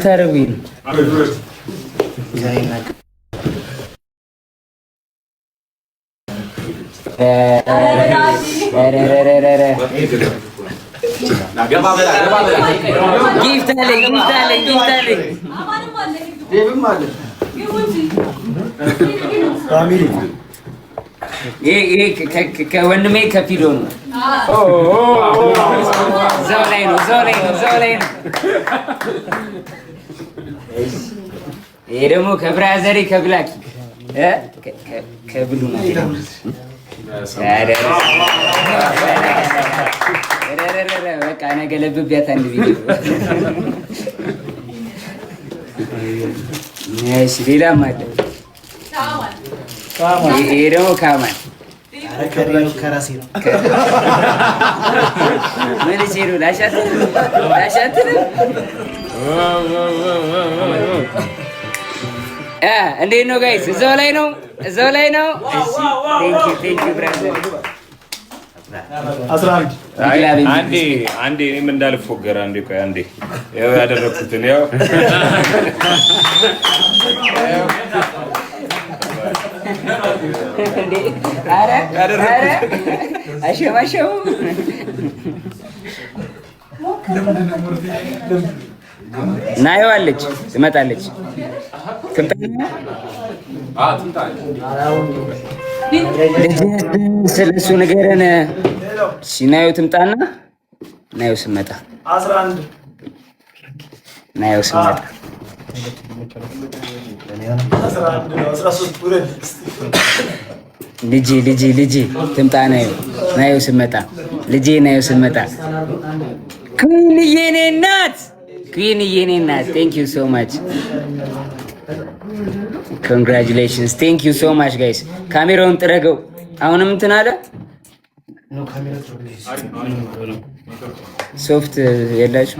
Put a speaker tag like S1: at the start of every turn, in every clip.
S1: ታረጉኝ ነው? Gift አለኝ፣ gift አለኝ፣ gift አለኝ። ይሄ ከወንድሜ ከፊዶ ነው። እዛው ላይ ነው፣ እዛው ላይ ነው፣ እዛው ላይ ነው። ይሄ ደግሞ ከ brother ኤ ከብላኪ ከብሉ ነው። በቃ ነገ ለብቢያት አንድ ቪዲዮ። እሺ፣ ሌላም አለ። ይሄ ደግሞ ካማን መልሼ ነው። ላሻትልም። እንዴት ነው guys? እዛው ላይ ነው፣ እዛው ላይ ነው። Thank you brother።
S2: አንዴ አንዴ እኔም እንዳልፎገር አንዴ ቆይ አንዴ ያው ያደረኩትን ያው
S1: አሸማሸሙ። ናየዋለች፣ ትመጣለች። ስለ እሱ ንገረን። ናዮ ትምጣና ናዮ ስመጣ ናዮ ስመጣ ልጄ ልጄ ልጄ ትምጣ ናዮ ናዮ ስመጣ ልጄ ናዮ ስመጣ Queen የኔ እናት፣ Queen የኔ እናት፣ thank you so much, congratulations, thank you so much guys። ካሜራውን ጥረገው። አሁንም እንትን አለ፣ ሶፍት የላችሁ?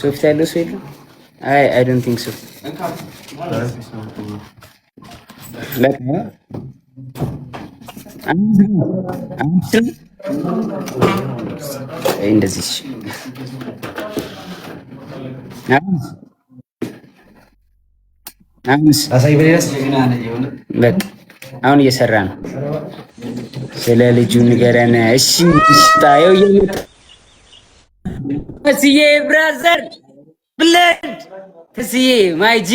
S1: ሶፍት ያለው ሰው የለም። አይ፣ I don't think so። በቃ አምስት እንደዚህ አምስት። በቃ አሁን እየሰራ ነው። ስለ ልጁ ንገረን። እሺ ጣየው እየመጣ። ተስዬ brother blood፣ ተስዬ my G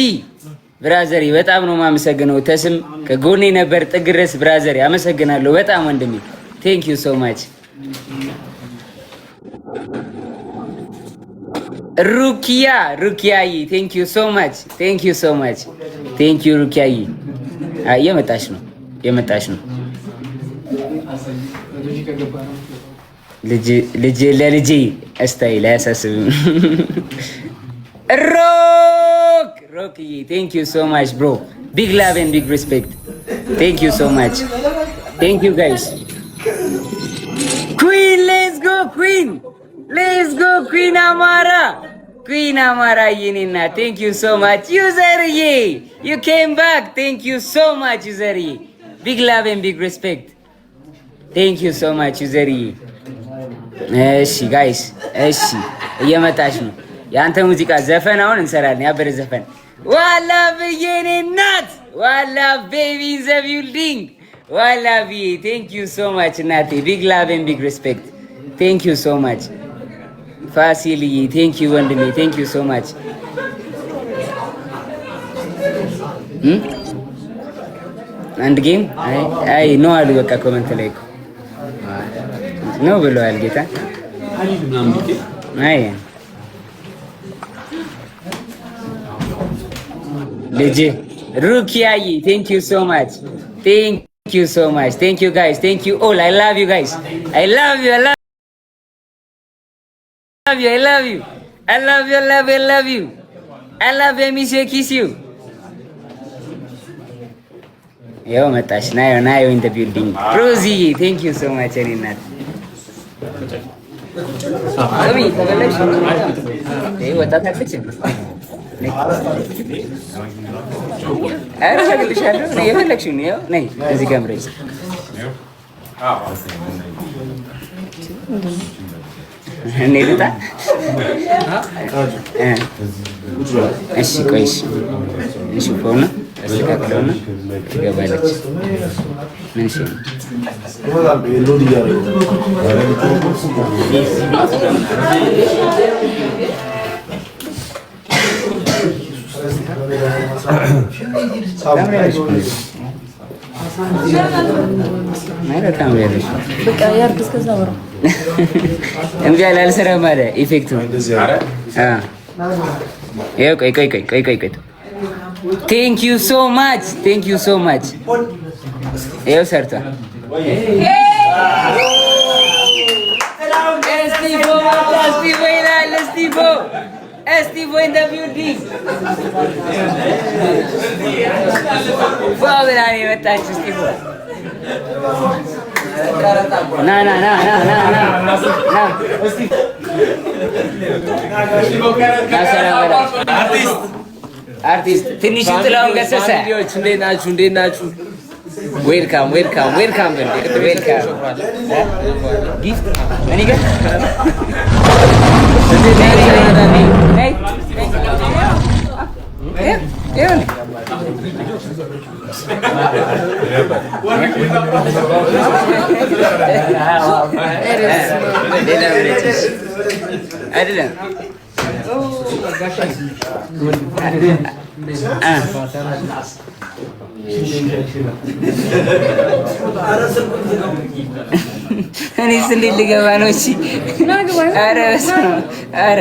S1: brother፣ በጣም ነው የማመሰግነው። ተስም ከጎኔ ነበር ጥግ ድረስ brother፣ አመሰግናለሁ በጣም ወንድሜ። Thank you so much። ሩኪያ፣ ሩኪያዬ፣ thank you so much, thank you so much, thank you ሩኪያዬ። እየመጣች ነው፣ እየመጣች ነው። ልጄ ለልጄ style አያሳስብም። ሮክ፣ ሮክዬ፣ thank you so much bro, big love and big respect, thank you so much, thank you guys። Queen, let's go queen, let's go queen አማራ፣ queen አማራ የኔና thank you so much። User ዬ, you came back, thank you so much user ዬ, big love and big respect, thank you so much user ዬ። እሺ guys፣ እሺ እየመጣች ነው። የአንተ ሙዚቃ ዘፈን አሁን እንሰራለን። ያበደ ዘፈን። ዋላ ብዬ የኔ እናት፣ ዋላ baby in the building፣ ዋላ ብዬ፣ thank you so much እናቴ፣ big love and big respect, thank you so much። ፋሲልዬ፣ thank you ወንድሜ፣ thank you so much። አንድ game አይ no አሉ። በቃ comment ላይ እኮ ነው ብለዋል። ጌታ አይ ልጅ ሩኪያዬ፣ thank you so much, thank you so much, thank you guys, thank you all, I love you guys, I love you, I love you, I love you, I love you, I love you, I love you, I love you, miss you, kiss you። ያው መጣች። ናዮ፣ ናዮ in the building። ሮዚዬ፣ thank you so much የኔ እናት። ስሚ ከበለሽ ወጣት አለች። ኧረ እፈቅድልሻለሁ። የፈለግሽውን ይኸው ነይ እዚህ ጋር ምረጭ። እኔ ልውጣ። እሺ ቆይ እሺ፣ እንሽፈውና አስተካክለውና ትገባለች። ምን እሺ ነው? እምቢ አለ፣ አልሰራም አለ። Effect ኡ ይኸው። ቆይ ቆይ ቆይ ቆይ ቆይ ቆይ። Thank you so much, thank you so much። ይኸው ሰርቷል። እስጢፎ እስጢፎ ይላል። እስጢፎ እስጢፎ in the building። ፏ ብላ ነው የመጣችው። እስጢፎ ና ና ና ና ና ና ና ና። አርቲስት ትንሹ ጥላሁን ገሰሰ።
S3: እንዴት ናችሁ? እንዴት ናችሁ? Welcome, welcome, welcome።
S1: Welcome gift እኔ ጋር ነይ። ይኸውልህ ሌላ ምረጭ። አይደለም። እኔስ እንዴት ልገባ ነው? እሺ፣ ኧረ በስመ አብ፣ ኧረ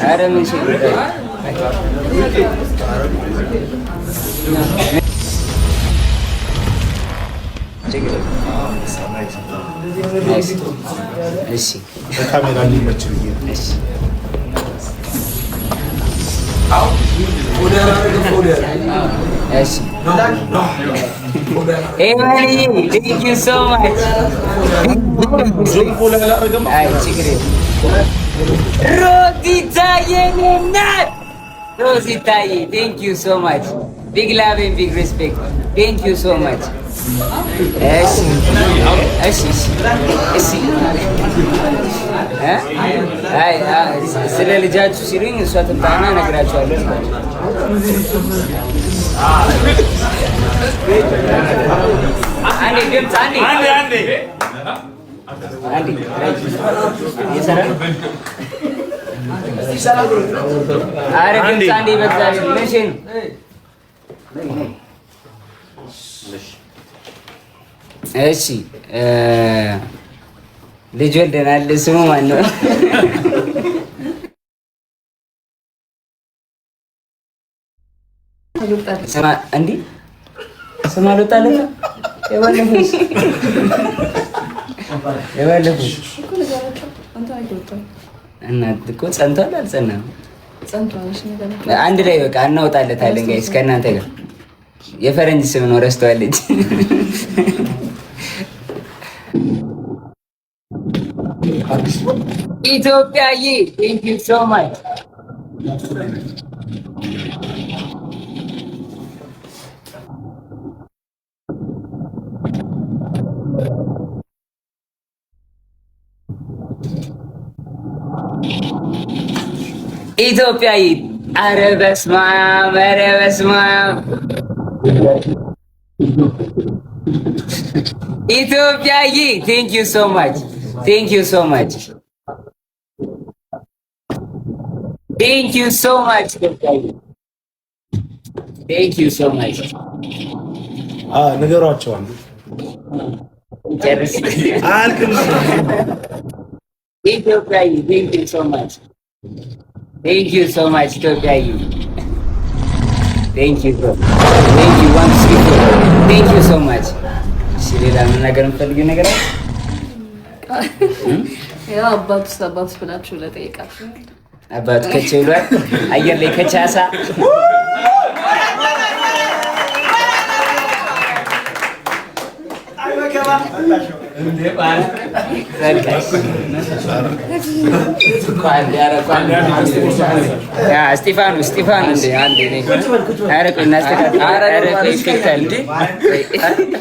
S1: ኧረ ምን እሺ
S4: ካሜራ እንዲመች ብዬ ነው።
S1: እሺ። እሺ ኤማንዬ thank you so much። አይ ችግር የለም። ሮዚታዬ የኔ እናት ሮዚታዬ thank you so much, big love and big respect, thank you so much። እሺ እሺ እሺ እሺ እ አይ ስለ ልጃችሁ ሲሉኝ እሷ ትምጣና እነግራችኋለሁ። አንዴ ድምፅ አንዴ
S2: አንዴ
S1: አንዴ እየሰራ ነው። ኧረ ድምፅ አንዴ በእግዚአብሔር መቼ ነው? እሺ ልጅ ወልደናል። ስሙ ማን ነው? እንዲህ ስም አልወጣለትም። የባለፈው እና እኮ ጸንቷል አልጸናም? አንድ ላይ በቃ እናወጣለታለን። Guys ከእናንተ ጋር የፈረንጅ ስም ነው ረስተዋለች። ኢትዮጵያዬ thank you so much። ኢትዮጵያዬ ኧረ በስመ አብ ኧረ በስመ አብ ኢትዮጵያዬ thank you so much, thank you so much, thank you so much ኢትዮጵያዬ thank you so much።
S4: ንገሯቸው።
S1: ጨርስ።
S4: አያልቅም።
S1: ኢትዮጵያዬ thank you so much, thank you so much ኢትዮጵያዬ thank you, thank you, one three four, thank you so much። እሺ ሌላ መናገር የምትፈልጊው ነገር አለ?
S5: ያው አባቱስ አባቱስ ብላችሁ ለጠየቃችሁ
S1: አባቱ ከች ብሏል። አየር ላይ ከቻሳ። በቃ።
S3: አንዴ፣ ኧረ ቆይ አንዴ።
S1: እስጢፋኖስ፣ እስጢፋኖስ።
S3: አንዴ፣ አንዴ፣ ነይ።
S1: ኧረ ቆይ እናስተካክል።
S3: ኧረ
S1: ኧረ ቆይ ይከታል።
S3: እንዴ።